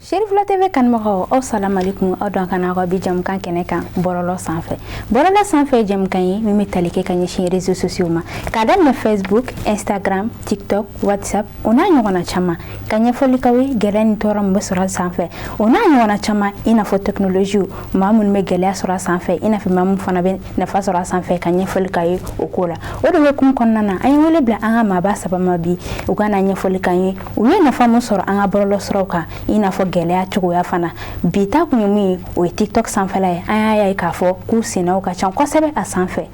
Serifula TV kanubagaw, aw salamalekum. Aw dɔn kana aw ka bi jamukan kɛnɛ kan, bɔlɔlɔ sanfɛ. Bɔlɔlɔ sanfɛ ye jamukan ye min bɛ tali kɛ ka ɲɛsin réseaux sociaux ma, k'a daminɛ Facebook, Instagram, TikTok, WhatsApp, o n'a ɲɔgɔnna caman, ka ɲɛfɔli k'aw ye gɛlɛya ni tɔɔrɔ min bɛ sɔrɔ a sanfɛ, o n'a ɲɔgɔnna caman, i n'a fɔ technologie, maa minnu bɛ gɛlɛya sɔrɔ a sanfɛ, i n'a fɔ maa min fana bɛ nafa sɔrɔ a sanfɛ, ka ɲɛfɔli k'a ye o ko la. O de hukumu kɔnɔna na, an ye wele bila an ka maaba saba ma bi, u ka na ɲɛfɔli k'an ye u ye nafa min sɔrɔ an ka bɔlɔlɔ siraw kan, i n'a fɔ gɛlɛya cogoya fana. Bi ta kun ye mun ye? O ye TikTok sanfɛla ye. An y'a ye k'a fɔ k'u sennaw ka ca kosɛbɛ a sanfɛ.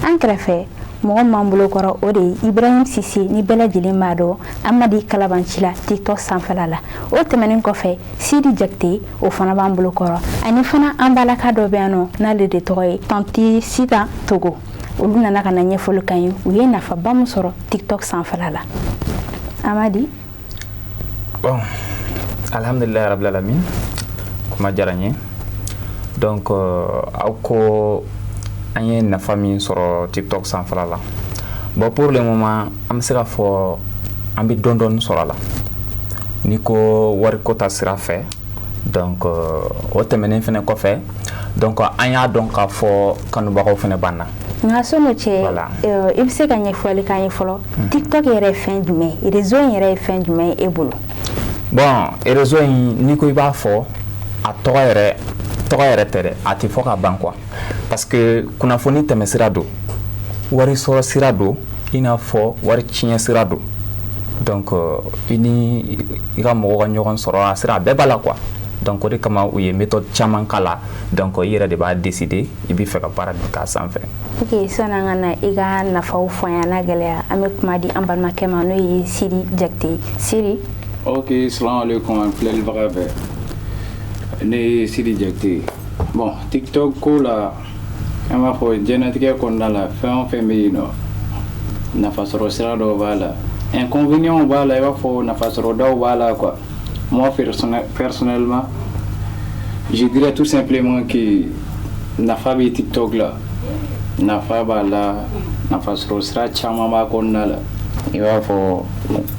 An kɛrɛfɛ, mɔgɔ min b'an bolo kɔrɔ, o de ye Ibrahim Sise, ni bɛɛ lajɛlen b'a dɔn Amadi Kalabanci la TikTok sanfɛla la. O tɛmɛnen kɔfɛ, Sidi Jakite, o fana b'an bolo kɔrɔ, ani fana an balaka dɔ bɛ yan nɔ, n'ale de tɔgɔ ye Tanti Sita Togo. Olu nana ka na ɲɛfɔli k'an ye u ye nafaba min sɔrɔ TikTok sanfɛla la. Amadi. Bon, alhamdulilayi rabbil alamin, kuma diyara n ye. Donc aw ko an ye nafa min sɔrɔ TikTok sanfɛla la. Bon, pour le moment, an bɛ se k'a fɔ an bɛ dɔɔni dɔɔni sɔrɔ a la, n'i ko wariko ta sira fɛ. Donc o tɛmɛnen fɛnɛ kɔfɛ, donc an y'a dɔn k'a fɔ kanubagaw fɛnɛ b'an na. Nka sɔn'o cɛ, i bɛ se ka ɲɛfɔli k'an ye fɔlɔ, TikTok yɛrɛ ye fɛn jumɛn ye? Réseau in yɛrɛ ye fɛn jumɛn ye e bolo? Bon, réseau in, n'i ko i b'a fɔ, a tɔgɔ yɛrɛ, tɔgɔ yɛrɛ tɛ dɛ, a tɛ fɔ ka ban quoi, parce que kunnafoni tɛmɛsira don, wari sɔrɔ sira don, i n'a fɔ wari tiɲɛ sira don. Donc i ni i ka mɔgɔw ka ɲɔgɔn sɔrɔ a sira, a bɛɛ b'a la quoi. Donc o de kama u ye méthode caman k'a la. Donc i yɛrɛ de b'a décider i bɛ fɛ ka baara min k'a sanfɛ. Ok, sani an ka na i ka nafaw fɔ an ye n'a gɛlɛya, an bɛ kuma di an balimakɛ ma, n'o ye Sidi Jakite. Sidi. Ok, salam alaikum an filɛlibaga bɛɛ. Ne ye Sidi Jakite. Bon, TikTok ko la, an b'a fɔ diɲɛlatigɛ kɔnɔna la, fɛn o fɛn bɛ yen nɔ, nafasɔrɔ sira dɔw b'a la, inconvénient b'a la, i b'a fɔ nafasɔrɔ daw b'a la quoi. Moi personnellement, je dirais tout simplement que nafa bɛ TikTok la, nafa b'a la, nafasɔrɔ sira caman b'a kɔnɔna la, i b'a fɔ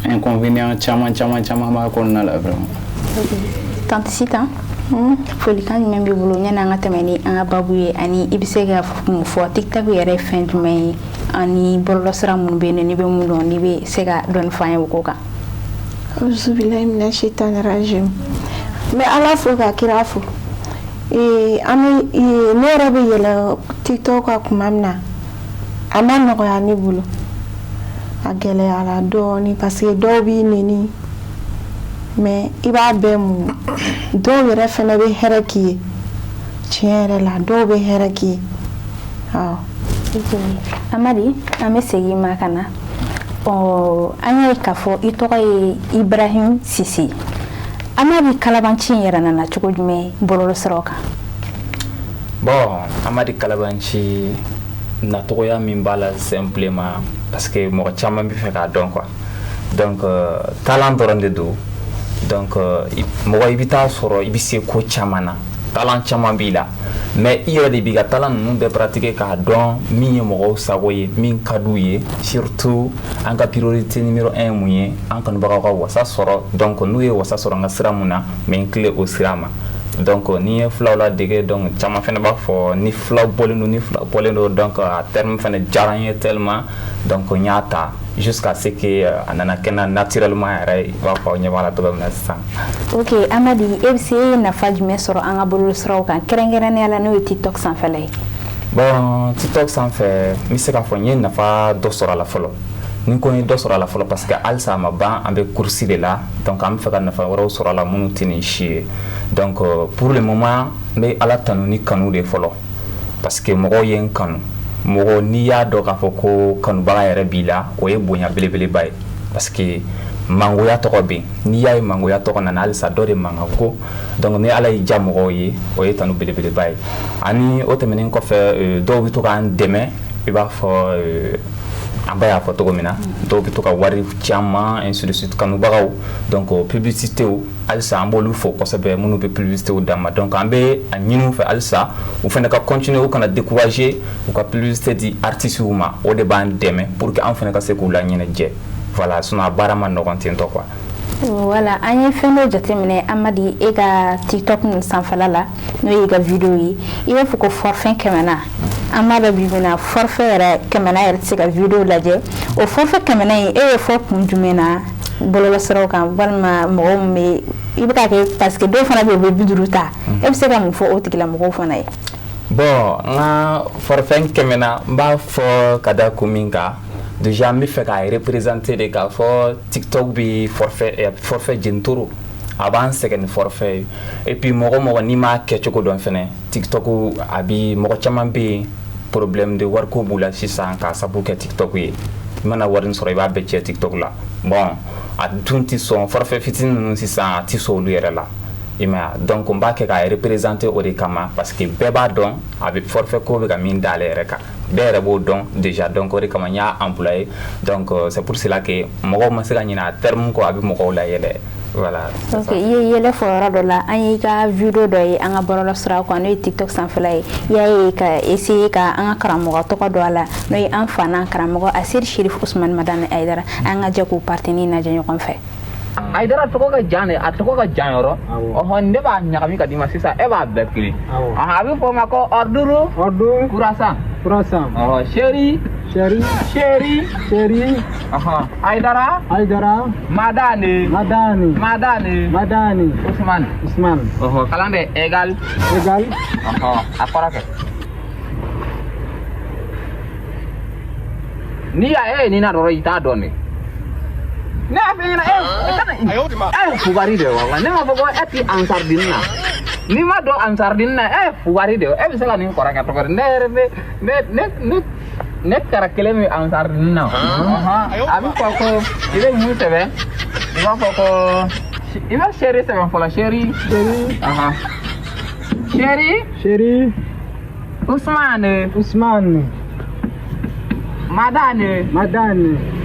inconvénient caman caman caman b'a kɔnɔna la vraiment. Tanti Sitan, folikan jumɛn b'i bolo yanni an ka tɛmɛ ni an ka babu ye, ani i bɛ se ka mun fɔ, TikTok yɛrɛ ye fɛn jumɛn ye, ani bɔlɔlɔsira minnu bɛ yen nɔ, n'i bɛ mun dɔn, n'i bɛ se ka dɔɔni fɔ an ye o ko kan? Auzubillahi mina shaitani rajim. N bɛ Ala fo ka kira fo. An bɛ ne yɛrɛ bɛ yɛlɛ TikTok kan tuma min na, a ma nɔgɔya ne bolo, a gɛlɛyara dɔɔni, parce que dɔw b'i neni, mais i b'a bɛɛ muɲu. Dɔw yɛrɛ fɛnɛ bɛ hɛrɛ k'i ye, tiɲɛ yɛrɛ la, dɔw bɛ hɛrɛ k'i ye, awɔ. Amadi, an bɛ segin ma ka na. Ɔ, an y'a ye k'a fɔ i tɔgɔ ye Ibrahim Sise. Amadi Kalabanci in yɛrɛ nana cogo jumɛn bɔlɔlɔsiraw kan? Bon, Amadi Kalabanci nacogoya min b'a la, simplement parce que mɔgɔ caman bɛ fɛ k'a dɔn quoi. Donc talent dɔrɔn de don. Donc mɔgɔ, i bɛ taa sɔrɔ i bɛ se ko caman na, talent caman b'i la, mais i yɛrɛ de b'i ka talent ninnu bɛɛ pratiquer k'a dɔn min ye mɔgɔw sago ye, min ka d'u ye. Surtout an ka priorité numéro 1 ye mun ye? An kanubagaw ka wasa sɔrɔ. Donc n'u ye wasa sɔrɔ n ka sira mun na, n bɛ n tilen o sira ma. Donc n'i ye fulaw ladege, donc caman fɛnɛ b'a fɔ ni fulaw bɔlen don, ni fula bɔlen don. Donc a terme fɛnɛ diyara n ye tellement, donc n y'a ta jusqu'à ce que a nana kɛ na naturellement yɛrɛ, i b'a fɔ aw ɲɛ b'a la cogo min na sisan. Ok, Amadi, e bɛ se, e ye nafa jumɛn sɔrɔ an ka bɔlɔlɔsiraw kan, kɛrɛnkɛrɛnnenya la n'o ye TikTok sanfɛla ye? Bon, TikTok sanfɛ, n bɛ se k'a fɔ n ye nafa dɔ sɔrɔ a la fɔlɔ. Ni ko n ye dɔ sɔrɔ a la fɔlɔ, parce que halisa a ma ban, an bɛ course de la. Donc an bɛ fɛ ka nafa wɛrɛw sɔrɔ a la minnu tɛ nin si ye. Donc pour le moment, n bɛ Ala tanu ni kanu de fɔlɔ, parce que mɔgɔw ye n kanu. Mɔgɔ, n'i y'a dɔn k'a fɔ ko kanubaga yɛrɛ b'i la, o ye bonya belebeleba ye, parce que mangoya tɔgɔ bɛ yen. N'i y'a ye mangoya tɔgɔ nana, halisa dɔ de mankan ko. Donc ni Ala y'i diya mɔgɔw ye, o ye tanu belebeleba ye. Ani o tɛmɛnen kɔfɛ, dɔw bɛ to k'an dɛmɛ, i b'a fɔ an ba y'a fɔ cogo min na, dɔw bɛ to ka wari caman, ainsi de suite, kanubagaw. Donc publicité, halisa an b'olu fo kosɛbɛ, minnu bɛ publicité d'an ma. Donc an bɛ a ɲini u fɛ halisa, u fana ka continuer, u kana décourager, u ka publicité di artistes ma. O de b'an dɛmɛ pour que an fana ka se k'u laɲɛnajɛ. Voilà, sinon a baara ma nɔgɔn ten tɔ quoi. Voilà, an ye fɛn dɔ jateminɛ Amadi, e ka TikTok ninnu sanfɛla la, n'o y'i ka vidéo ye, i b'a fɔ ko forfait 100na. An b'a dɔn bi bi in na, forfait yɛrɛ 100na yɛrɛ tɛ se ka vidéo lajɛ. O forfait 100na in, e ye fɔ kun jumɛn na bɔlɔlɔsiraw kan, walima mɔgɔw min bɛ i bɛ k'a kɛ? Parce que dɔw fana bɛ yen, u bɛ 50 ta. E bɛ se ka mun fɔ o tigilamɔgɔw fana ye? Bon, n ka forfait 100na, n b'a fɔ ka da kun min kan, déjà n bɛ fɛ k'a représenter de, k'a fɔ TikTok bɛ forfait, forfait jentoro, a b'an sɛgɛn ni forfait ye. Et puis mɔgɔ mɔgɔ n'i m'a kɛcogo dɔn fɛnɛ, TikTok a bi mɔgɔ caman bɛ yen, problème de wariko b'u la sisan k'a sababu kɛ TikTok ye. I mana wari sɔrɔ, i b'a bɛɛ cɛ TikTok la. Bon, a dun ti sɔn forfait fitinin ninnu sisan, a ti sɔn olu yɛrɛ la, i m'a ye. Donc n b'a kɛ k'a représenter o de kama, parce que bɛɛ b'a dɔn a bɛ forfait ko bɛ ka min d'ale yɛrɛ kan, bɛɛ yɛrɛ b'o dɔn déjà. Donc o de kama n y'a employé. Donc c'est pour cela que mɔgɔw ma se ka ɲinɛ a terme kɔ, a bɛ mɔgɔw layɛlɛ, voilà. Ok, i ye yɛlɛ fɔ yɔrɔ dɔ la. An y'i ka vidéo dɔ ye an ka bɔlɔlɔ sira kan, n'o ye TikTok sanfɛla ye. I y'a ye ka essayer ka an ka karamɔgɔ tɔgɔ dɔ a la, n'o ye an fa n'an karamɔgɔ Aseri Sherif Usumani Madani Ayidara. An ka jɛ k'o partie lajɛ ɲɔgɔn fɛ. Ayidara tɔgɔ ka jan dɛ, a tɔgɔ ka jan yɔrɔ. Ɔhɔn, ne b'a ɲagami ka d'i ma sisan, e b'a bɛɛ kelen. A bɛ fɔ o ma ko orduru. Orduru. Kurasan. Kurasan. Ɔhɔn, seri. Seri. Seri. Seri. Ɔhɔn, Ayidara. Ayidara. Madani. Madani. Madani. Madani. Usman. Usman. Ɔhɔn, kalan de égal. Égal. Ɔhɔn, a kɔrɔ kɛ. N'i y'a ye nin na dɔrɔn, i t'a dɔn de. Ne y'a f'i ɲɛna, e kana e ye fugari de ye wa? Ne m'a fɔ ko e ti ansardini na. N'i ma dɔn ansardini na, e ye fugari de ye. E bɛ se ka nin kɔrɔkɛ cogo di? Ne yɛrɛ bɛ ne ne ne ne kɛra kelen min ansardini na. A bɛ fɔ ko i bɛ mun sɛbɛn? I b'a fɔ ko i bɛ seri sɛbɛn fɔlɔ, seri. Seri. Seri. Seri. Usmane. Usmane. Madane. Madane.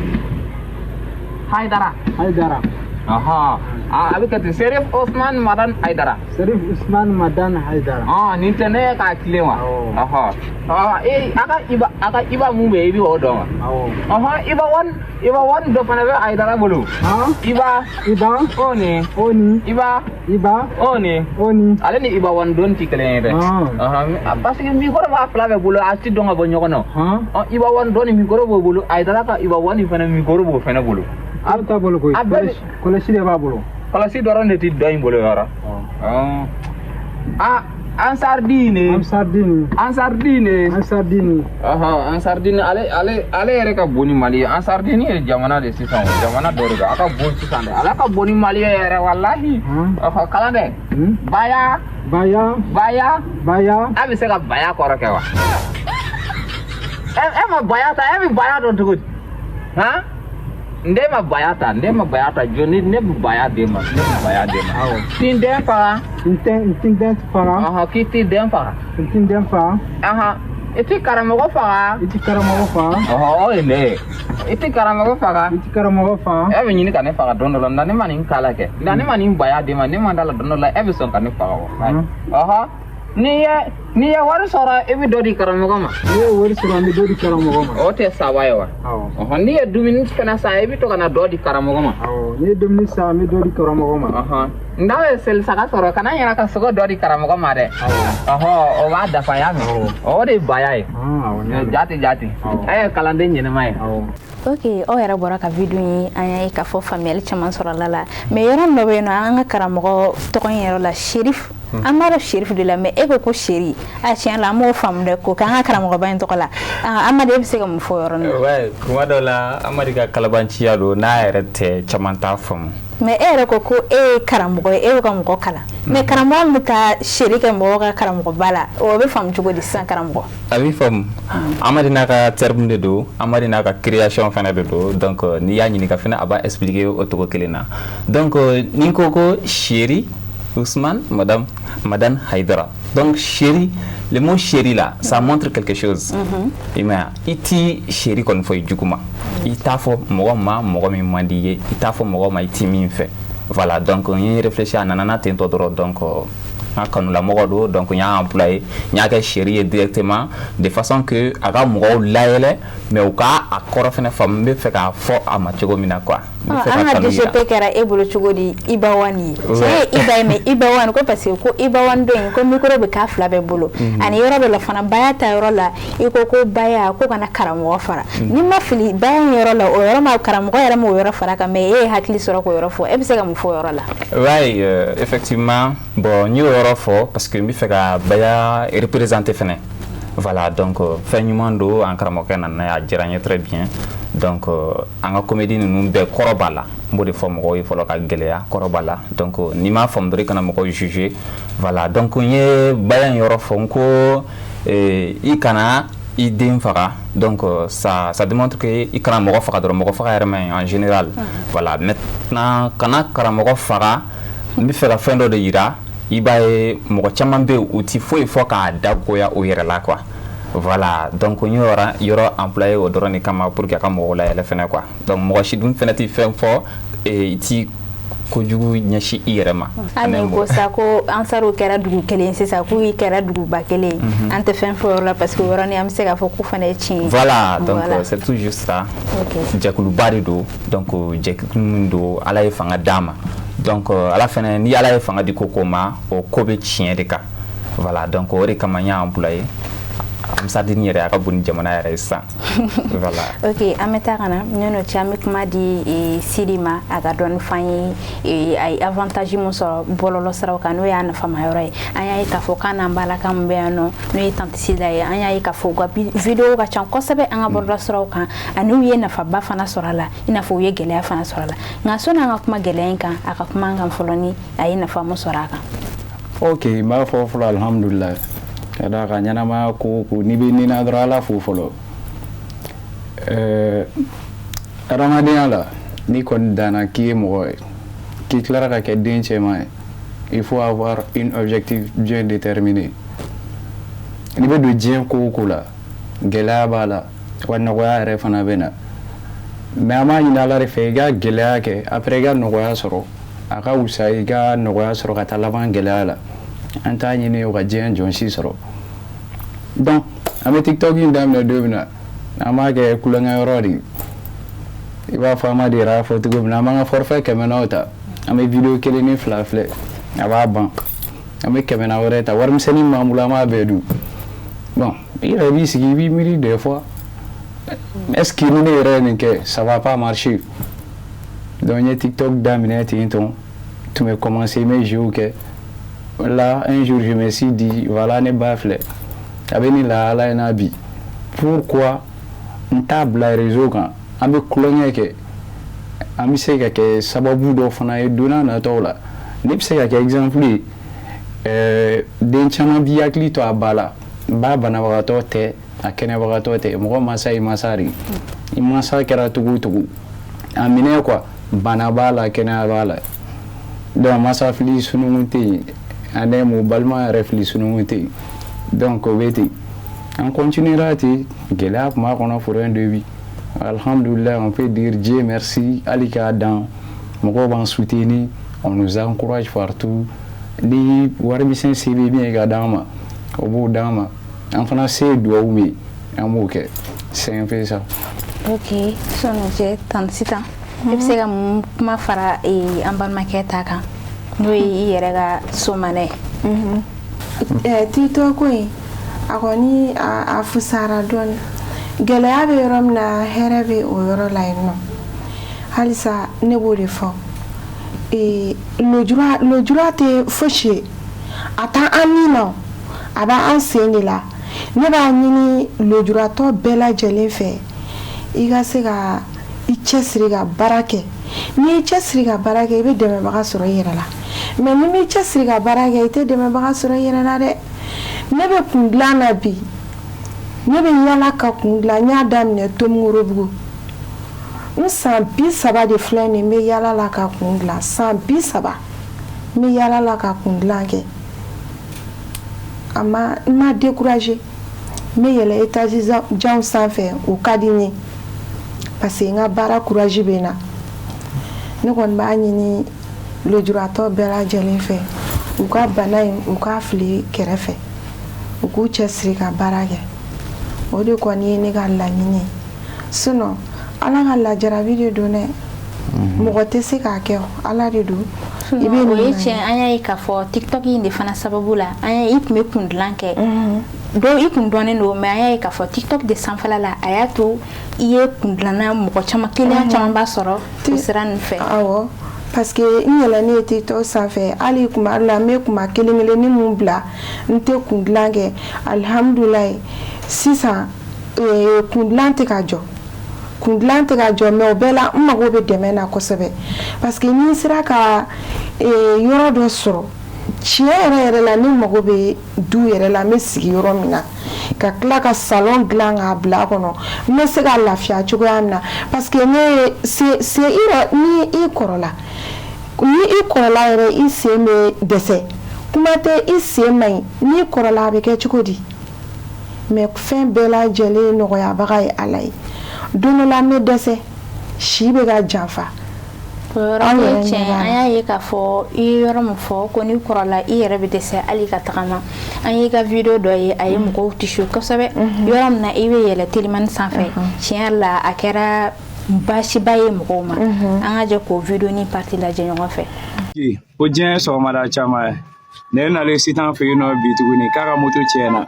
Haidara. Haidara. Aha. A bɛ kɛ ten, Serif Osman Madan Haidara. Serif Usman Madan Haidara. Ah, nin tɛ ne k'a tilen wa? Awɔ. Ɔhɔ, ee a ka Iba, a ka Iba mun bɛ yen, i bɛ o dɔn wa? Awɔ. Ɔhɔn, Iba one, Iba one dɔ fana bɛ Haidara bolo. Iba. Iba. O ni. O ni. Iba. Iba. O ni. O ni. Ale ni Iba one don ti kelen ye dɛ. Ɔhɔn, parce que micro b'a fila bɛɛ bolo, a ti dɔn ka bɔ ɲɔgɔn na. Ɔn, Iba one dɔ ni micro b'o bolo, Haidara ka Iba one fana micro b'o fana bolo. A bɛ taa bolo koyi. Kɔlɔsi de b'a bolo. Kɔlɔsi dɔrɔn de ti dɔ in bolo yɔrɔ. Ah, Ansardine. Ansardine. Ansardine. Ansardine. Ɔhɔn, Ansardine, ale ale ale yɛrɛ ka bon ni Mali ye. Ansardine ye jamana de sisan, o jamana dɔ de don. A ka bon sisan dɛ. Ale ka bon ni Mali ye yɛrɛ walahi. Ɔhɔn, kalan dɛ. Baya. Baya. Baya. Baya. A bɛ se ka baya kɔrɔ kɛ wa? E ma baya ta, e bɛ baya dɔn cogo di? Han? N den ma baya ta, n den ma baya ta, jɔn ne bɛ baya d'e ma, ne bɛ baya d'e ma. Awɔ. T'i den faga. N tɛ den faga. Ɔhɔn, k'i t'i den faga. N t'i den faga. Ɔhɔn, i t'i karamɔgɔ faga. I t'i karamɔgɔ faga. Ɔhɔn, o ye ne ye. I t'i karamɔgɔ faga. I t'i karamɔgɔ faga. E bɛ ɲini ka ne faga don dɔ la, nka ne ma nin kala kɛ. Nka ne ma nin baya d'e ma, ne ma da la don dɔ la, e bɛ sɔn ka ne faga wa? Ɔhɔn. N'i ye wari sɔrɔ, i bɛ dɔ di karamɔgɔ ma. N'i ye wari sɔrɔ, an bɛ dɔ di karamɔgɔ ma. O tɛ saba ye wa? Awɔ. Ɔhɔn, n'i ye dumuni fana san, i bɛ to ka na dɔ di karamɔgɔ ma. Awɔ, n'i ye dumuni san, an bɛ dɔ di karamɔgɔ ma. Ɔhɔn, n'a ye seli saga sɔrɔ, kana ɲinɛ ka sogo dɔ di karamɔgɔ ma dɛ. Awɔ. Ɔhɔn, o b'a dafa y'a mɛn. Awɔ. O de ye baya ye. Awɔ, n y'a mɛn. Jate jate. Awɔ. E ye kalanden ɲɛnɛma ye. Awɔ. Ok, aw yɛrɛ bɔra ka vidéo ye, an y'a ye k'a fɔ faamuyali caman sɔrɔla la. Mais yɔrɔ dɔ bɛ yen nɔ, an ka karamɔgɔ tɔgɔ in yɛrɛ la, Sherif. An b'a dɔn Sherif de la, mais e ko ko Seri. A tiɲɛ la, an m'o faamu dɛ, k'o k'an ka karamɔgɔba in tɔgɔ la. Amadi, e bɛ se ka mun fɔ o yɔrɔnin na? Ouais, kuma dɔ la, Amadi ka kalabanciya don, n'a yɛrɛ tɛ, caman t'a faamu. Mais e yɛrɛ ko ko e ye karamɔgɔ ye, e bɛ ka mɔgɔ kalan. Mais karamɔgɔ min bɛ taa Seri kɛ mɔgɔw ka karamɔgɔba la, o bɛ faamu cogo di sisan karamɔgɔ? A bɛ faamu. Amadi n'a ka terme de don, Amadi n'a ka création fana de don. Donc n'i y'a ɲininka fana, a b'a expliquer o cogo kelen na. Donc n'i ko ko Seri Ousmane, Madame, Madame Haidara. Donc chéri, le mot chéri là, ça montre quelque chose. I m'a ye, i ti chéri kɔni fɔ i jugu ma. I t'a fɔ mɔgɔ ma mɔgɔ min man di i ye, i t'a fɔ mɔgɔ ma i ti min fɛ. Voilà, donc n ye réfléchi, a nana na ten tɔ dɔrɔn, donc N ka kanulamɔgɔ don, donc n y'a employé, n y'a kɛ chéri ye directement, de façon que a ka mɔgɔw layɛlɛ, mais u ka a kɔrɔ fɛnɛ faamu, n bɛ fɛ k'a fɔ a ma cogo min na quoi. An ka DGP kɛra e bolo cogo di? Iba One ye cɛ ye Iba ye, mais Iba One ko parce que ko Iba One dɔ in ko micro bɛ k'a fila bɛɛ bolo. Ani yɔrɔ dɔ la fana, Baya ta yɔrɔ la, i ko ko Baya ko kana karamɔgɔ fara. Ni ma fili, Baya in yɔrɔ la, o yɔrɔ ma karamɔgɔ yɛrɛ ma o yɔrɔ fara kan, mais e ye hakili sɔrɔ k'o yɔrɔ fɔ. E bɛ se ka mun fɔ o yɔrɔ la? Oui, effectivement, bon, n y'o yɔrɔ fɔ parce que n bɛ fɛ ka Baya représenter fɛnɛ. Voilà, donc fɛn ɲuman don, an karamɔgɔkɛ nana ye, a diyara n ye très bien. Donc an ka comédie ninnu bɛɛ kɔrɔ b'a la, n b'o de fɔ mɔgɔw ye fɔlɔ, ka gɛlɛya kɔrɔ b'a la. Donc n'i m'a faamu dɔrɔn, i kana mɔgɔw juger. Voilà, donc n ye Baya in yɔrɔ fɔ, n ko i kana i den faga. Donc ça démontre que i kana mɔgɔ faga dɔrɔn, mɔgɔ faga yɛrɛ man ɲi en général. Voilà, maintenant kana karamɔgɔ faga, n bɛ fɛ ka fɛn dɔ de yira. I b'a ye mɔgɔ caman bɛ yen, u ti foyi fɔ k'a dagoya u yɛrɛ la quoi. Voilà, donc n y'o yɔrɔ employé o dɔrɔn de kama pour que a ka mɔgɔw layɛlɛ fɛnɛ quoi. Donc mɔgɔ si dun fɛnɛ ti fɛn fɔ, i ti kojugu ɲɛsin i yɛrɛ ma. Hali ni ko sa ko Ansariw kɛra dugu kelen sisan, k'u kɛra duguba kelen ye, an tɛ fɛn fɔ o yɔrɔ la parce que o yɔrɔnin an bɛ se k'a fɔ ko fana ye tiɲɛ ye. Voilà, donc c'est tout juste ça. Jɛkuluba de don, donc jɛkulu min don, Ala ye fanga d'a ma. Donc Ala fɛnɛ, ni Ala ye fanga di ko ko ma, o ko bɛ tiɲɛ de kan. Voilà, donc o de kama n y'a employé. Ansardine yɛrɛ a ka bon ni jamana yɛrɛ ye sisan. Voilà. Ok, an bɛ taa ka na ɲɔn'o cɛ, an bɛ kuma di Sidi ma, a ka dɔɔni f'an ye, a ye avantage mun sɔrɔ bɔlɔlɔ siraw kan, n'o y'a nafama yɔrɔ ye. An y'a ye k'a fɔ k'an n'an balaka min bɛ yan nɔ, n'o ye Tante Sida ye, an y'a ye k'a fɔ u ka vidéo ka ca kosɛbɛ an ka bɔlɔlɔ siraw kan, ani u ye nafaba fana sɔrɔ a la, i n'a fɔ u ye gɛlɛya fana sɔrɔ a la. Nka sɔnni an ka kuma gɛlɛya in kan, a ka kuma an kan fɔlɔ ni a ye nafa mun sɔrɔ a kan. Ok, n b'a fɔ fɔlɔ alhamdulilayi, ka d'a kan ɲɛnamaya ko o ko, n'i bɛ nin na dɔrɔn, Ala fo fɔlɔ. Adamadenya la, n'i kɔni danna k'i ye mɔgɔ ye, k'i tilara ka kɛ den cɛman ye, il faut avoir un objectif bien déterminé. N'i bɛ don diɲɛ ko o ko la, gɛlɛya b'a la wa nɔgɔya yɛrɛ fana bɛ na, mais an b'a ɲini Ala de fɛ i ka gɛlɛya kɛ, après i ka nɔgɔya sɔrɔ. A ka wusa i ka nɔgɔya sɔrɔ ka taa laban gɛlɛya la. An t'a ɲini o ka diɲɛ jɔn si sɔrɔ. Donc an bɛ TikTok in daminɛ don min na, an b'a kɛ kulonkɛyɔrɔ de ye. I b'a fɔ Amadi yɛrɛ y'a fɔ cogo min na, an b'an ka forfait 100 naw ta, an bɛ vidéo kelen ni fila filɛ, a b'a ban. An bɛ 100 na wɛrɛ ta, warimisɛnnin min b'an bolo, an b'a bɛɛ dun. Bon, i yɛrɛ b'i sigi, i b'i miiri des fois, est ce que ni ne yɛrɛ ye nin kɛ, ça va pas marcher? Donc n ye TikTok daminɛ ten tɔ, tun bɛ commencer, n bɛ jeux kɛ. Là, un jour, je me suis dit, voilà, ne ba filɛ, a bɛ nin lahala in na bi, pourquoi n t'a bila réseau kan? An bɛ kulonkɛ kɛ, an bɛ se ka kɛ sababu dɔ fana ye don n'a nataw la. Ne bɛ se ka kɛ exemple ye. Den caman b'i hakili to a ba la, ba banabagatɔ tɛ, a kɛnɛbagatɔ tɛ. Mɔgɔ mansa ye mansa de ye. I mansa kɛra cogo o cogo, a minɛ quoi, bana b'a la, kɛnɛya b'a la. Donc mansa fili sununkun tɛ yen, ani mun balima yɛrɛ fili sununkun tɛ yen. Donc o bɛ ten, an continuera ten. Gɛlɛya tun b'a kɔnɔ pour un début. Alhamdulillah, on peut dire Dieu merci, hali k'a dan, mɔgɔw b'an soutenir, on nous encourage partout. Ni warimisɛn se bɛ min ye ka d'an ma, o b'o d'an ma. An fana se ye duwawu min ye, an b'o kɛ. C'est un peu ça. Ok, sɔnni cɛ tan sisan, e bɛ se ka mun kuma fara an balimakɛ ta kan, n'o ye i yɛrɛ ka somanɛ ye? TikTok ko in, a kɔni a fusara dɔɔni. Gɛlɛya bɛ yɔrɔ min na, hɛrɛ bɛ o yɔrɔ la yen nɔ. Halisa ne b'o de fɔ, lujura tɛ fosi ye, a t'an an ni na, a b'an sen de la. Ne b'a ɲini lujuratɔ bɛɛ lajɛlen fɛ, i ka se ka i cɛsiri ka baara kɛ. N'i y'i cɛsiri ka baara kɛ, i bɛ dɛmɛbaga sɔrɔ i yɛrɛ la. Mais n'i m'i cɛsiri ka baara kɛ, i tɛ dɛmɛbaga sɔrɔ i yɛrɛ la dɛ. Ne bɛ kun dilan na bi, ne bɛ yala ka kun dilan. N y'a daminɛ Tomikɔrɔbugu. N san 30 de filɛ nin, n bɛ yala la ka kun dilan. San 30 n bɛ yala la ka kun dilan kɛ. A ma n ma découragé. N bɛ yɛlɛ étage janw sanfɛ, o ka di n ye parce que n ka baara courage bɛ n na. Ne kɔni b'a ɲini lujuratɔ bɛɛ lajɛlen fɛ, U ka bana in, u k'a fili kɛrɛfɛ, u k'u cɛsiri ka baara kɛ. O de kɔni ye ne ka laɲini ye. Sinon Ala ka lajarabi de don dɛ, mɔgɔ tɛ se k'a kɛ, Ala de don. I bɛ o ye tiɲɛ. An y'a ye k'a fɔ TikTok in de fana sababu la, an y'a ye i tun bɛ kun dilan kɛ dɔw, i kun dɔnnen don, mais an y'a ye k'a fɔ TikTok de sanfɛla la, a y'a to i ye kun dilanna mɔgɔ caman, client caman b'a sɔrɔ o sira ninnu fɛ. Awɔ, parce que n yɛlɛnnen ye TikTok sanfɛ, hali kuma la n bɛ kuma kelen kelennin mun bila, n tɛ kun dilan kɛ. Alihamudulilayi, sisan kun dilan tɛ ka jɔ, kun dilan tɛ ka jɔ. Mais o bɛɛ la, n mago bɛ dɛmɛ na kosɛbɛ, parce que ni n sera ka yɔrɔ dɔ sɔrɔ, tiɲɛ yɛrɛ yɛrɛ la, ne mago bɛ du yɛrɛ la, n bɛ sigi yɔrɔ min na, ka tila ka salon dilan k'a bila a kɔnɔ, n bɛ se ka lafiya cogoya min na. Parce que ne se se i yɛrɛ, ni i kɔrɔla, ni i kɔrɔla yɛrɛ, i sen bɛ dɛsɛ. Kuma tɛ i sen man ɲi, n'i kɔrɔla, a bɛ kɛ cogo di? Mais fɛn bɛɛ lajɛlen nɔgɔyabaga ye Ala ye. Don dɔ la, n bɛ dɛsɛ, si bɛ ka janfa. O yɔrɔ ye tiɲɛ. An y'a ye k'a fɔ i ye yɔrɔ min fɔ ko n'i kɔrɔla, i yɛrɛ bɛ dɛsɛ hali ka tagama. An y'i ka vidéo dɔ ye, a ye mɔgɔw touché kosɛbɛ, yɔrɔ min na i bɛ yɛlɛ telimani sanfɛ. Tiɲɛ yɛrɛ la, a kɛra baasiba ye mɔgɔw ma. An ka jɛ k'o vidéo ni partie lajɛ ɲɔgɔn fɛ. Ko diɲɛ ye sɔgɔmada caman ye. Ne nalen Sitan fɛ yen nɔ bi tuguni k'a ka moto tiɲɛna.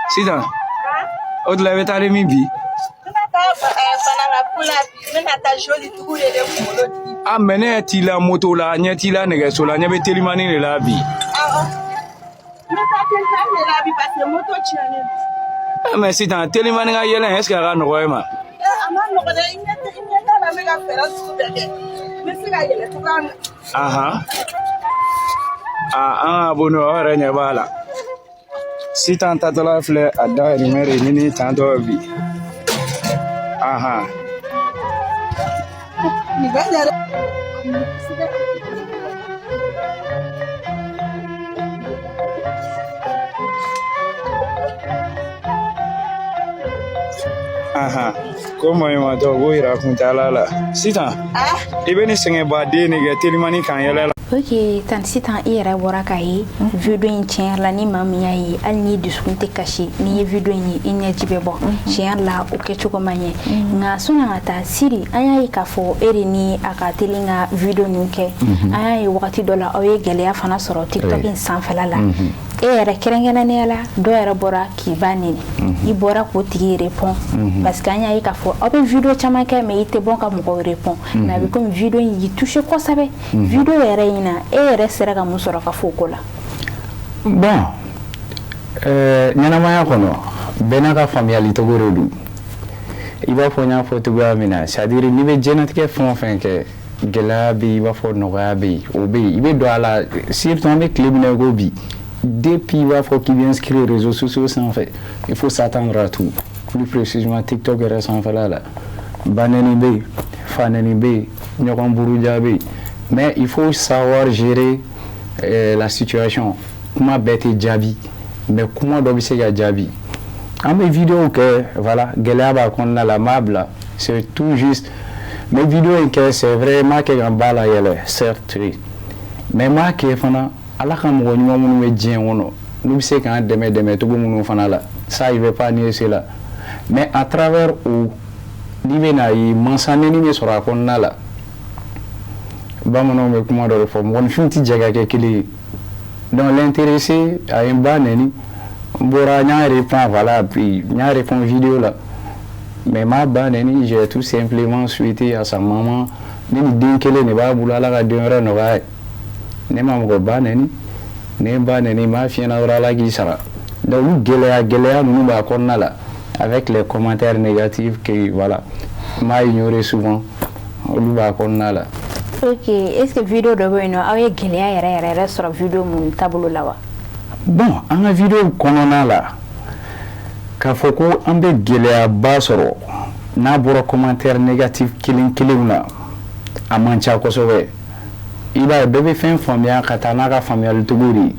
Sitan, o tila, i bɛ taa min bi? A mais ne ɲɛ t'i la moto la, ɲɛ t'i la nɛgɛso la, ɲɛ bɛ telimani de la bi. Mais sisan, telimani ka yɛlɛn, est ce que a ka nɔgɔ e ma? A ma nɔgɔ dɛ, i ɲɛ t'a la, n bɛ ka fɛɛrɛ sugu bɛɛ kɛ, n bɛ se ka yɛlɛ cogoya min na. Ahan, aa, an ka abonné, aw yɛrɛ ɲɛ b'a la. Sitan tatɔla filɛ a dahirimɛ de ɲini tantɔ bi. Ahan. Nin bɛ ɲɛ dɛ. Ahan, ko maɲumantɔ ko yira kun t'a la. Sitan, i bɛ nin sɛgɛnbaden de kɛ telimani kan yɛlɛ la. Ok, tan sisan, i yɛrɛ bɔra k'a ye vidéo in. Tiɲɛ yɛrɛ la, ni maa min y'a ye, hali n'i dusukun tɛ kasi, n'i ye vidéo in ye, i ɲɛji bɛ bɔ. Tiɲɛ yɛrɛ la, o kɛcogo ma ɲɛ. Nka sɔnni an ka taa Siri, an y'a ye k'a fɔ e de ni a ka teli ka vidéo ninnu kɛ. An y'a ye wagati dɔ la, aw ye gɛlɛya fana sɔrɔ TikTok in sanfɛla la. E yɛrɛ kɛrɛnkɛrɛnnenya la, dɔw yɛrɛ bɔra k'i ba neni, i bɔra k'o tigi répond, parce que an y'a ye k'a fɔ aw bɛ vidéo caman kɛ, mais i tɛ bɔ ka mɔgɔw répond. Mais a bɛ komi vidéo in y'i touché kosɛbɛ. Vidéo yɛrɛ in na, e yɛrɛ sera ka mun sɔrɔ ka fɔ o ko la? Bon, ɲɛnamaya kɔnɔ, bɛɛ n'a ka faamuyali cogo de don. I b'a fɔ n y'a fɔ cogoya min na, c'est à dire n'i bɛ diɲɛlatigɛ fɛn o fɛn kɛ, gɛlɛya bɛ yen, i b'a fɔ nɔgɔya bɛ yen, o bɛ yen, i bɛ don a la. Surtout an bɛ tile min na i ko bi, depuis i b'a fɔ k'i bɛ inscrire réseaux sociaux sanfɛ, il faut s'attendre à tout. Plus précisément TikTok yɛrɛ sanfɛla la, ba nɛni bɛ yen, fa nɛni bɛ yen, ɲɔgɔn buruja bɛ yen, mais il faut savoir gérer la situation. Kuma bɛɛ tɛ jaabi, mais kuma dɔ bɛ se ka jaabi. An bɛ vidéo kɛ, voilà, gɛlɛya b'a kɔnɔna la, n b'a bila, c'est tout juste. N bɛ vidéo in kɛ, c'est vrai, n m'a kɛ ka n ba layɛlɛ, certes, oui, mais n b'a kɛ fana Ala ka mɔgɔ ɲuman minnu bɛ diɲɛ kɔnɔ, n'u bɛ se k'an dɛmɛ dɛmɛ cogo minnu fana la, ça, je vais pas nier cela. Mais à travers o, n'i bɛna ye, mansa nɛni bɛ sɔrɔ a kɔnɔna la. Bamananw bɛ kuma dɔ de fɔ, mɔgɔninfin tɛ jɛ ka kɛ kelen ye. Donc l'intéressé a ye n ba nɛni, n bɔra, n y'a répond, voilà, puis n y'a répond vidéo la, mais n m'a ba nɛni. J'ai tout simplement souhaité à sa maman, ne ni den kelen de b'a bolo, Ala ka den wɛrɛ nɔgɔya ye. Ne ma mɔgɔ ba nɛni, ne ba nɛni, n b'a f'i ɲɛna dɔrɔn, Ala k'i sara. Donc olu gɛlɛya gɛlɛya ninnu b'a kɔnɔna la, avec les commentaires négatifs que, voilà, n b'a ignorer souvent, olu b'a kɔnɔna la. Ok, est ce que vidéo dɔ bɛ yen nɔ, aw ye gɛlɛya yɛrɛ yɛrɛ yɛrɛ sɔrɔ vidéo mun taabolo la wa? Bon, an ka vidéo kɔnɔna la, k'a fɔ ko an bɛ gɛlɛyaba sɔrɔ n'a bɔra commentaire négatif kelen kelenw na, a man ca kosɛbɛ. I b'a ye, bɛɛ bɛ fɛn faamuya ka taa n'a ka faamuyali cogo de ye.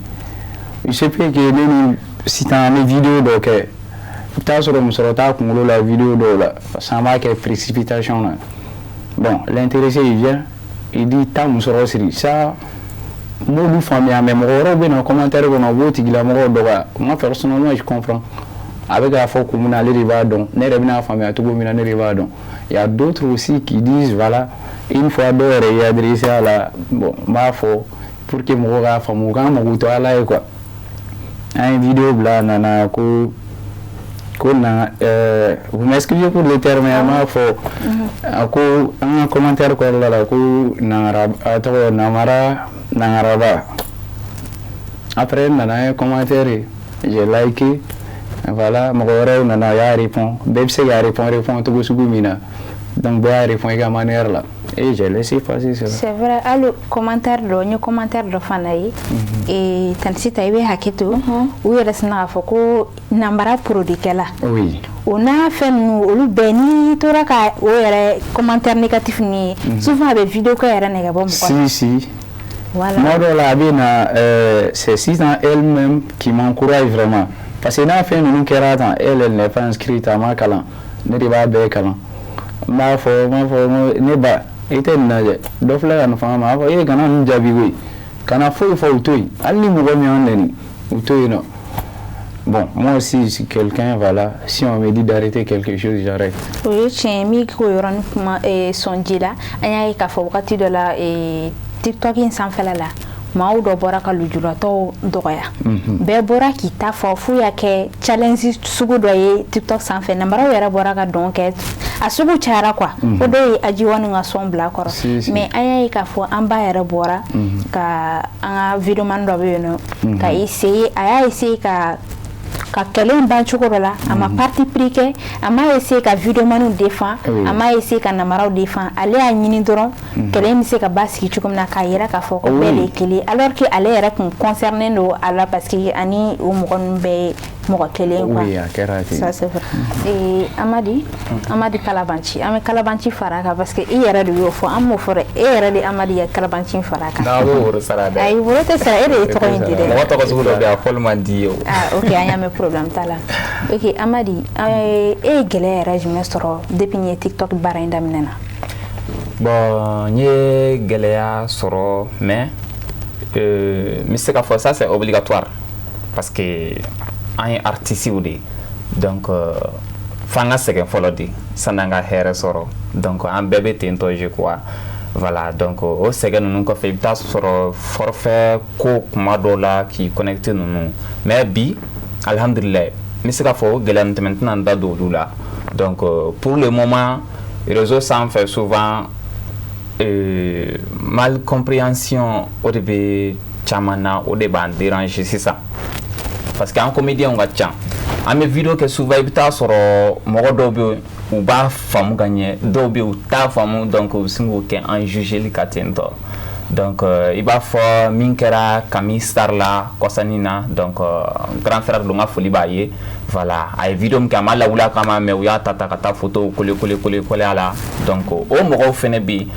Il se peut que ne ni sisan an bɛ vidéo dɔ kɛ, i bɛ taa sɔrɔ musɔrɔ t'a kunkolo la vidéo dɔw la, parce que an b'a kɛ précipitation na. Bon, l'intéressé, il vient, il dit taa musɔrɔ siri. Ça, N b'olu faamuya, mais mɔgɔ wɛrɛw bɛ na commentaire kɔnɔ, u b'o tigilamɔgɔw dɔgɔya. Moi, personnellement, je comprends. A bɛ k'a fɔ kun min na, ale de b'a dɔn. Ne yɛrɛ bɛna faamuya cogo min na, ne de b'a dɔn. Il y a d'autres aussi qui disent, voilà, une fois dɔw yɛrɛ y'i adressé a la. Bon, n b'a fɔ pour que mɔgɔw k'a faamu, u k'an mago to Ala ye quoi. An ye vidéo bila, a nana ko na, vous m'excusez pour le terme, an b'a fɔ a ko an ka commentaire kɔrɔla la ko nangara, a tɔgɔ namara, nangaraba. Après n nana, an ye commentaire ye, j'ai liké, voilà. Mɔgɔ wɛrɛw nana, y'a répond. Bɛɛ bɛ se k'a répond cogo sugu min na. Donc bɛɛ y'a répond i ka manière la et j'ai laissé passer cela. C'est vrai, hali commentaire dɔ, n ye commentaire dɔ fana ye. Tantie Sita, i bɛ hakɛ to, u yɛrɛ sina k'a fɔ ko nanbara produit kɛla. O n'a fɛn ninnu, olu bɛɛ, n'i tora ka o yɛrɛ commentaire négatif ninnu ye, souvent a bɛ vidéo kɛ yɛrɛ nɛgɛ bɔ mɔgɔ la. Si, si. Voilà. Tuma dɔw la, a bɛ na, c'est sisan elle-même qui m'encourage vraiment, parce que n'a fɛn ninnu kɛra tan, elle, elle n'est pas inscrite, a ma kalan, ne de b'a bɛɛ kalan. N b'a fɔ n ko ne ba, i tɛ nin lajɛ, dɔ filɛ ka nin fɔ an ma. A b'a fɔ e kana ninnu jaabi koyi, kana foyi fɔ, u to yen. Hali ni mɔgɔ min y'an nɛni, u to yen nɔ. Bon, moi aussi, je suis quelqu'un, voilà, si on me dit d'arrêter quelque chose, j'arrête. O ye tiɲɛ ye. Min k'o yɔrɔnin kuma sɔn ji la, an y'a ye k'a fɔ wagati dɔ la, TikTok in sanfɛla la, maaw dɔ bɔra ka lujuratɔw dɔgɔya. Bɛɛ bɔra k'i ta fɔ f'u y'a kɛ challenge sugu dɔ ye TikTok sanfɛ. Namaraw yɛrɛ bɔra ka dɔn kɛ, a sugu cayara quoi, fo dɔw ye ajiwani ka sɔn bila a kɔrɔ. Si, si. Mais an y'a ye k'a fɔ an ba yɛrɛ bɔra ka an ka videoman dɔ bɛ yen nɔ ka essayer, a y'a essayer ka kɛlɛ in ban cogo dɔ la. A ma parti pris kɛ, a ma essayer ka videomaniw défend, a ma essayer ka namaraw défend. Ale y'a ɲini dɔrɔn kɛlɛ in bɛ se ka basigi cogo min na, k'a yira k'a fɔ ko bɛɛ de ye kelen, alors que ale yɛrɛ kun concerné don a la, parce que ani o mɔgɔ ninnu bɛɛ ye mɔgɔ kelen quoi. Oui, a kɛra ten. Ça, c'est vrai. Et Amadi, Amadi Kalabanci, an bɛ Kalabanci fara a kan, parce que i yɛrɛ de y'o fɔ, an m'o fɔ dɛ, e yɛrɛ de Amadi ye Kalabanci fara a kan. N'a b'o woro sara dɛ. Ayi, woro tɛ sara, e de ye tɔgɔ in di dɛ. Mɔgɔ tɔgɔ sugu dɔ bɛ yen, a fɔli man di ye o. Ah, ok, an y'a mɛn, problème t'a la. Ok, Amadi, e ye gɛlɛya yɛrɛ jumɛn sɔrɔ depuis n'i ye TikTok baara in daminɛ na? Bon, n ye gɛlɛya sɔrɔ, mais n bɛ se k'a fɔ ça, c'est obligatoire, parce que an ye artistes de ye. Donc f'an ka sɛgɛn fɔlɔ de san'an ka hɛrɛ sɔrɔ. Donc an bɛɛ bɛ ten tɔ, je crois, voilà. Donc o sɛgɛn ninnu kɔfɛ, i bɛ taa sɔrɔ forfait ko kuma dɔw la k'i connecté ninnu. Mais bi, alhamdulilayi, n bɛ se k'a fɔ o gɛlɛya ninnu tɛmɛ, n tɛna n da don olu la. Donc pour le moment, réseau sanfɛ, souvent mal compréhension, o de bɛ caman na, o de b'an déranger sisan, parce que an comédien ka ca, an bɛ vidéo kɛ souvent, i bɛ taa sɔrɔ mɔgɔ dɔw bɛ yen, u b'a faamu ka ɲɛ, dɔw bɛ yen, u t'a faamu. Donc u bɛ sin k'o kɛ an jugeli ka ten tɔ. Donc i b'a fɔ min kɛra Kami Star la kɔsani na. Donc grand frère don, ka foli b'a ye, voilà. A ye vidéo min kɛ, a ma lawuli a kama, mais u y'a ta ta ka taa photo coller coller coller coller a la. Donc o mɔgɔw fɛnɛ bɛ yen.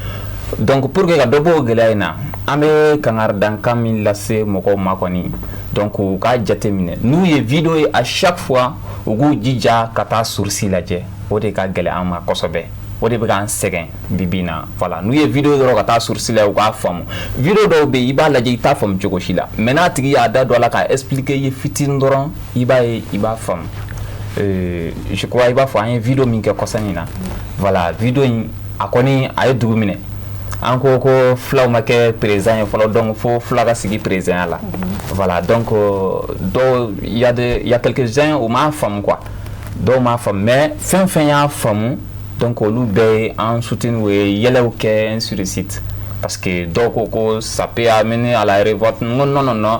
Donc pour que ka dɔ bɔ o gɛlɛya in na, an bɛ kangaridankan min lase mɔgɔw ma kɔni, donc u k'a jateminɛ, n'u ye vidéo ye, à chaque fois u k'u jija ka taa source lajɛ. O de ka gɛlɛn an ma kosɛbɛ, o de bɛ k'an sɛgɛn bi bi in na, voilà. N'u ye vidéo dɔrɔn, ka taa source la, u k'a faamu. Vidéo dɔw bɛ yen, i b'a lajɛ, i t'a faamu cogo si la, mais n'a tigi y'a da don a la k'a expliquer i ye fitinin dɔrɔn, i b'a ye, i b'a faamu. Je crois, i b'a fɔ an ye vidéo min kɛ kɔsani in na, voilà, vidéo in a kɔni a ye dugu minɛ. An ko ko filaw ma kɛ président ye fɔlɔ, donc fo fila ka sigi président la, voilà. Donc dɔw, il y a quelques-uns, u m'a faamu quoi, dɔw m'a faamu, mais fɛn fɛn y'a faamu, donc olu bɛɛ ye an soutenu, u ye yɛlɛw kɛ sur le site, parce que dɔw ko ko ça peut amener à la révolte. N ko non, non, non,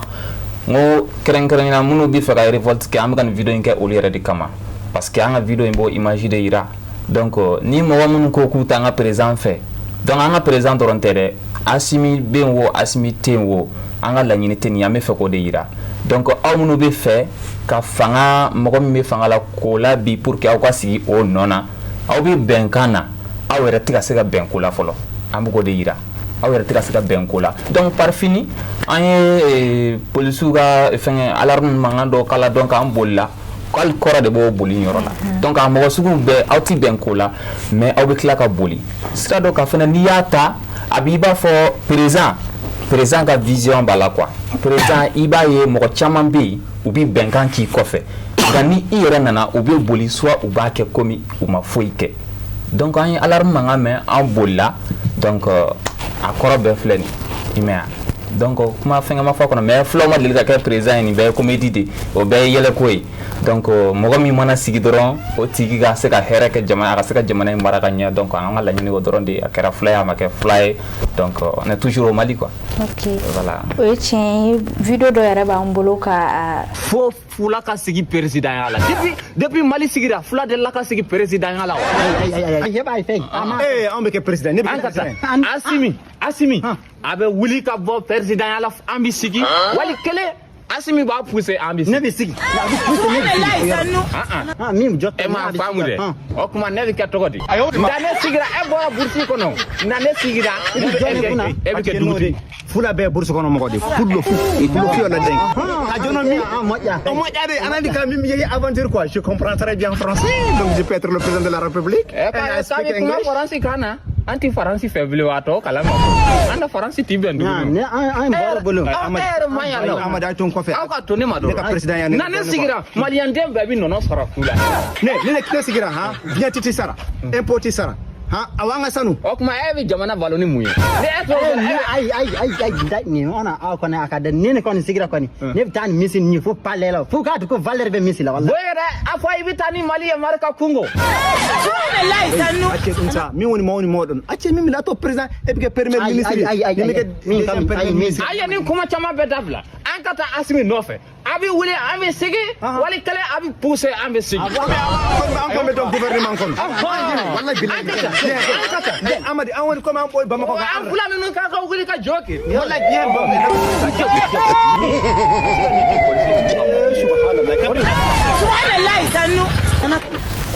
n ko kɛrɛnkɛrɛnnenya minnu bɛ fɛ ka révolte kɛ, an bɛ ka nin vidéo in kɛ olu yɛrɛ de kama, parce que an ka vidéo in b'o image de yira. Donc ni mɔgɔ minnu ko k'u t'an ka président fɛ, donc an ka président dɔrɔn tɛ dɛ, Asimi bɛ yen o, Asimi tɛ yen o, an ka laɲini tɛ nin ye, an bɛ fɛ k'o de yira. Donc aw minnu bɛ fɛ ka fanga, mɔgɔ min bɛ fanga la k'o la bi, pour que aw ka sigi o nɔ na, aw bɛ bɛnkan na, aw yɛrɛ tɛ ka se ka bɛn ko la fɔlɔ, an bɛ k'o de yira, aw yɛrɛ tɛ ka se ka bɛn ko la. Donc par fini, an ye polisiw ka fɛngɛ alarme mankan dɔ k'a la, donc an bolila, hali kɔrɔ de b'o boli yɔrɔ la. Donc a mɔgɔ sugu bɛɛ, aw ti bɛn ko la, mais aw bɛ tila ka boli sira dɔ kan fɛnɛ. N'i y'a ta, a b'i b'a fɔ président Président ka vision b'a la quoi. Président, i b'a ye, mɔgɔ caman bɛ yen, u bɛ bɛnkan k'i kɔfɛ, nka ni i yɛrɛ nana, u bɛ boli, soit u b'a kɛ komi u ma foyi kɛ. Donc an ye alarme mankan mɛn, an bolila. Donc a kɔrɔ bɛɛ filɛ nin ye, i mɛn wa? Donc kuma fɛnkɛ ma fɔ a kɔnɔ, mais fulaw ma deli ka kɛ président ye. Nin bɛɛ ye comédie de, o bɛɛ ye yɛlɛko ye. Donc mɔgɔ min mana sigi dɔrɔn, o tigi ka se ka hɛrɛ kɛ jamana, a ka se ka jamana in mara ka ɲɛ. Donc an ka laɲini o dɔrɔn de ye. A kɛra fula ye, a ma kɛ fula ye, donc on est toujours au Mali quoi. Ok. Voilà. O ye tiɲɛ ye. Vidéo dɔ yɛrɛ b'an bolo ka Fo fula ka sigi président la. Depuis Mali sigira, fula delila ka sigi président la wa? Eh, anw bɛ kɛ président, ne bɛ An kɛ ka taa président. Asimi, Asimi a bɛ wuli ka bɔ président la, an bɛ sigi. Wali kelen, Asimi b'a pousser, an bɛ sigi. Ne bɛ sigi. A bɛ pousser, ne bɛ sigi. Ah. Min jɔ. E m'a faamu dɛ. O tuma ne bɛ kɛ cogo di? Nka ne sigira, e bɔra burusi kɔnɔ, na ne sigira, I bɛ jɔ ne kunna. e bɛ kɛ dugutigi. Fula bɛɛ burusi kɔnɔ mɔgɔ de. Fullo fu. Fullo fiyo la den. A jono mi. O moƴƴa de anandi ka min yehi aventure quoi. Je comprends très bien français. Donc je peux être le président de la République. E And I ka speak bɛ kuma English. Faransi kan na. An ti Faransi fɛ bilen wa? A tɔ kalama, an na Faransi ti bɛn dugu. Ne an bɔra bolo. E yɛrɛ man yan nɔ. Amadi, a to n kɔfɛ. Aw ka to ne ma dɔrɔn. Ne ka président ya ne. Na ne sigira, maliyɛnden bɛɛ bɛ nɔnɔ sɔrɔ fu la. Ne sigira han. Vignette ti sara. Impôt ti sara. Han, awa an ka sanu. O tuma e bɛ jamana balo ni mun ye? Ni e t'o Ayi, ayi, ayi, ayi, da nin ona aw kɔni a ka da ni ne kɔni sigira kɔni, ne bɛ taa ni misi nin fo palais la, fo k'a to ko valeur bɛ misi la wallahi. Boye yɛrɛ a fɔ i bɛ taa ni Mali ye Marika kungo. Acce ɗum sa min woni mawni moɗon, acce min mi laato président e ɓe ke premier Ayi, ministre. ayi, ayi, ayi, min ke ayi, min kam, deuxième premier ayi, min- ministre. A ye nin kuma caman bɛɛ dabila, an ka taa Asimi nɔfɛ. A bɛ wuli, an bɛ sigi. Wali kelen, a bɛ pousser, an bɛ sigi. An ko ɓe don gouvernement kono, wallahi billahi. An ka taa, an ka taa. Amadi, an woni comme an ɓoy Bamako ka. An fula ninnu kan ka wuli ka jɔ kɛ. Wallahi bien bon.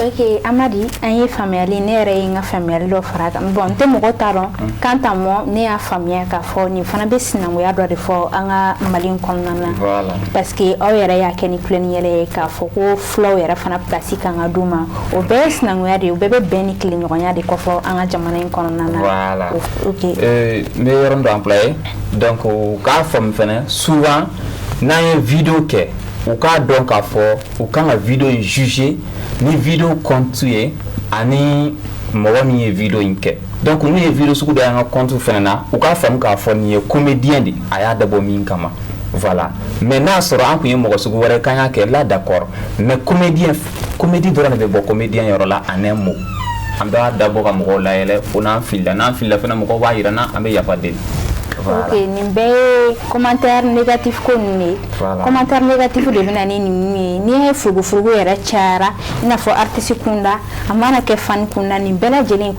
Ok Amadi, an ye faamuyali, ne yɛrɛ ye n ka faamuyali dɔ fara a kan. Bon, n tɛ mɔgɔ t'a dɔn. Quant à moi, ne y'a faamuya k'a fɔ nin fana bɛ sinankunya dɔ de fɔ an ka Mali in kɔnɔna na. Voilà. Parce que aw yɛrɛ y'a kɛ ni kulon ni yɛlɛ ye k'a fɔ ko fulaw yɛrɛ fana place kan ka d'u ma. O bɛɛ ye sinankunya de ye, o bɛɛ bɛ bɛn ni tilenɲɔgɔnya de kɔfɔ an ka jamana in kɔnɔna na. Voilà. Ok. N bɛ yɔrɔ dɔ employé. Donc u k'a faamu fɛnɛ, souvent n'an ye vidéo kɛ, u k'a dɔn k'a fɔ u kan ka vidéo in juger ni vidéo compte ye ani mɔgɔ min ye vidéo in kɛ. Donc n'u ye vidéo sugu dɔ y'an ka compte fɛnɛ na, u k'a faamu k'a fɔ nin ye comédien de, a y'a dabɔ min kama. Voilà. Mais n'a sɔrɔ an kun ye mɔgɔ sugu wɛrɛ k'an y'a kɛ là, d'accord, mais comédien, comédie dɔrɔn de bɛ bɔ comédien yɔrɔ la. En un mot, an b'a dabɔ ka mɔgɔw layɛlɛ fo n'an filila. N'an filila fɛnɛ, mɔgɔw b'a yira n na, an bɛ yafa deli. Voilà. Ok, nin bɛɛ ye commentaire négatif ko ninnu de ye. Voilà. Commentaire négatif de bɛ na ni ninnu ye. N'i ye furugufurugu yɛrɛ cayara, i n'a fɔ artiste kunda, a mana kɛ fan kunda, nin bɛɛ lajɛlen ye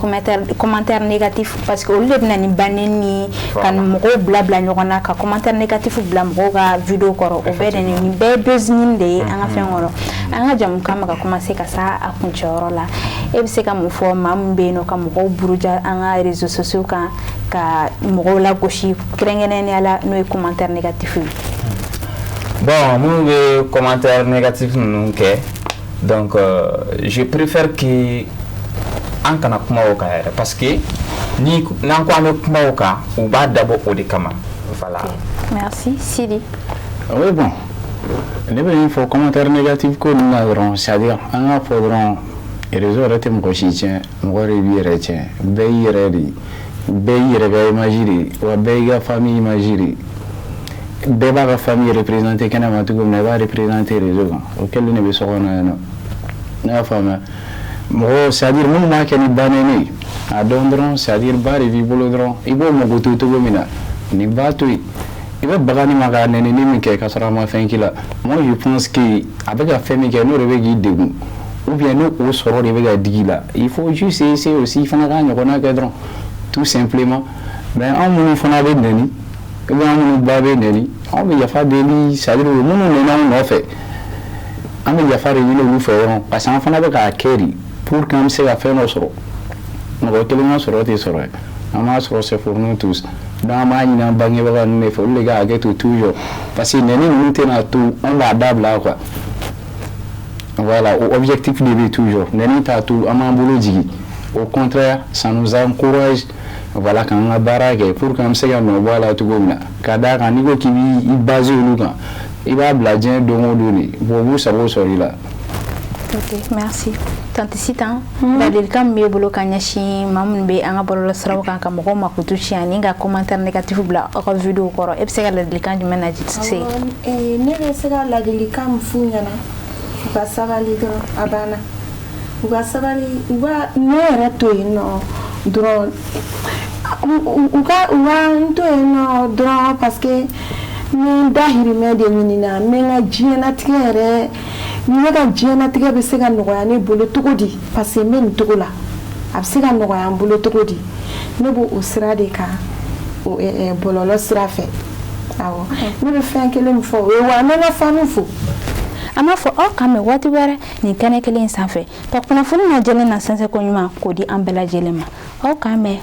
commentaire négatif, parce que olu de bɛ na ni banni ni ka Voilà. mɔgɔw bila bila ɲɔgɔn na, ka commentaire négatif bila mɔgɔw ka vidéo kɔrɔ. O bɛɛ de nin bɛɛ ye buzz ɲini de ye an ka fɛn kɔrɔ. An ka jamukan bɛ ka commencer ka s'a a kuncɛyɔrɔ la. E bɛ se ka mun fɔ maa min bɛ yen nɔ ka mɔgɔw buruja an ka réseaux sociaux kan, ka mɔgɔw lagosi, kɛrɛnkɛrɛnnenya la n'o ye commentaire négatif ye? Bon, minnu bɛ commentaire négatif ninnu kɛ, donc je préfère que an kana kuma o kan yɛrɛ, parce que ni n'an ko an bɛ kuma o kan, u b'a dabɔ o de kama. Voilà. Merci Sidi. Oui, bon, ne bɛ min fɔ commentaire négatif ko ninnu na dɔrɔn, c'est à dire an k'a fɔ dɔrɔn, réseau yɛrɛ tɛ mɔgɔ si tiɲɛ, mɔgɔ de b'i yɛrɛ tiɲɛ. Bɛɛ y'i yɛrɛ de ye, bɛɛ y'i yɛrɛ ka image de ye, wa bɛɛ y'i ka famille image de ye. Bɛɛ b'a ka famille représenter kɛnɛ ma cogo min na, i b'a représenter réseau kan, o kɛlen de bɛ so kɔnɔ yan nɔ. Ne y'a faamuya, mɔgɔ, c'est à dire minnu b'a kɛ ni banɛni ye, a dɔn dɔrɔn, c'est à dire ba de b'i bolo dɔrɔn, i b'o mago to cogo min na, nin b'a to yen. I bɛ baga ni ma ka nɛnini min kɛ ka sɔrɔ a ma fɛn k'i la, moi je pense que a bɛ ka fɛn min kɛ, n'o de bɛ k'i degun, ou bien n'o o sɔrɔ de bɛ ka digi i la, il faut juste essayer aussi i fana k'a ɲɔgɔnna kɛ dɔrɔn, tout simplement. Mais anw minnu fana bɛ nɛni, ou bien anw minnu ba bɛ nɛni, anw bɛ yafa deli, c'est à dire minnu nɛni anw nɔfɛ, an bɛ yafa de ɲini olu fɛ dɔrɔn, parce que an fana bɛ k'a kɛ de pour que an bɛ se ka fɛn dɔ sɔrɔ. Mɔgɔ kelen ka sɔrɔ tɛ sɔrɔ ye, an b'a sɔrɔ, c'est pour nous tous. Donc an b'a ɲini an bangebaga ninnu de fɛ, olu de ka hakɛ to toujours, parce que nɛni ninnu tɛna to an b'a dabila quoi. Voilà, o objectif de bɛ toujours, nɛni t'a to an b'an bolo jigin. Au contraire, ça nous encourage. Voilà, k'an ka baara kɛ pour que an bɛ se ka nɔ bɔ a la cogo min na. Ka d'a kan, n'i ko k'i b'i baser olu kan, i b'a bila diɲɛ don o don de, bon, u b'u sago sɔrɔ i la. Ok, merci. Tante Sitan, ladilikan min b'e bolo ka ɲɛsin maa minnu bɛ an ka bɔlɔlɔsiraw kan ka mɔgɔw makutu tiɲɛ ani ka commentaire négatif bila aw ka vidéo kɔrɔ, e bɛ se ka ladilikan jumɛn na se? Ne bɛ se ka ladilikan min f'u ɲɛna, u ka sabali dɔrɔn, a banna. U ka sabali, u ka ne yɛrɛ to yen nɔ dɔrɔn, u ka n to yen nɔ dɔrɔn, parce que n bɛ n dahirimɛ de ɲini na, n bɛ n ka diɲɛlatigɛ yɛrɛ, ne ka diɲɛlatigɛ bɛ se ka nɔgɔya ne bolo cogo di, parce que n bɛ nin cogo la, a bɛ se ka nɔgɔya n bolo cogo di. Ne b'o o sira de kan, o bɔlɔlɔ sira fɛ. Awɔ, ne bɛ fɛn kelen min fɔ, o ye wa n bɛ n ka fanu fo. An b'a fɔ aw k'an bɛn waati wɛrɛ nin kɛnɛ kelen in sanfɛ ka kunnafoni na jɛlen na sɛnsɛn ko ɲuman k'o di an bɛɛ lajɛlen ma. Aw k'an bɛn.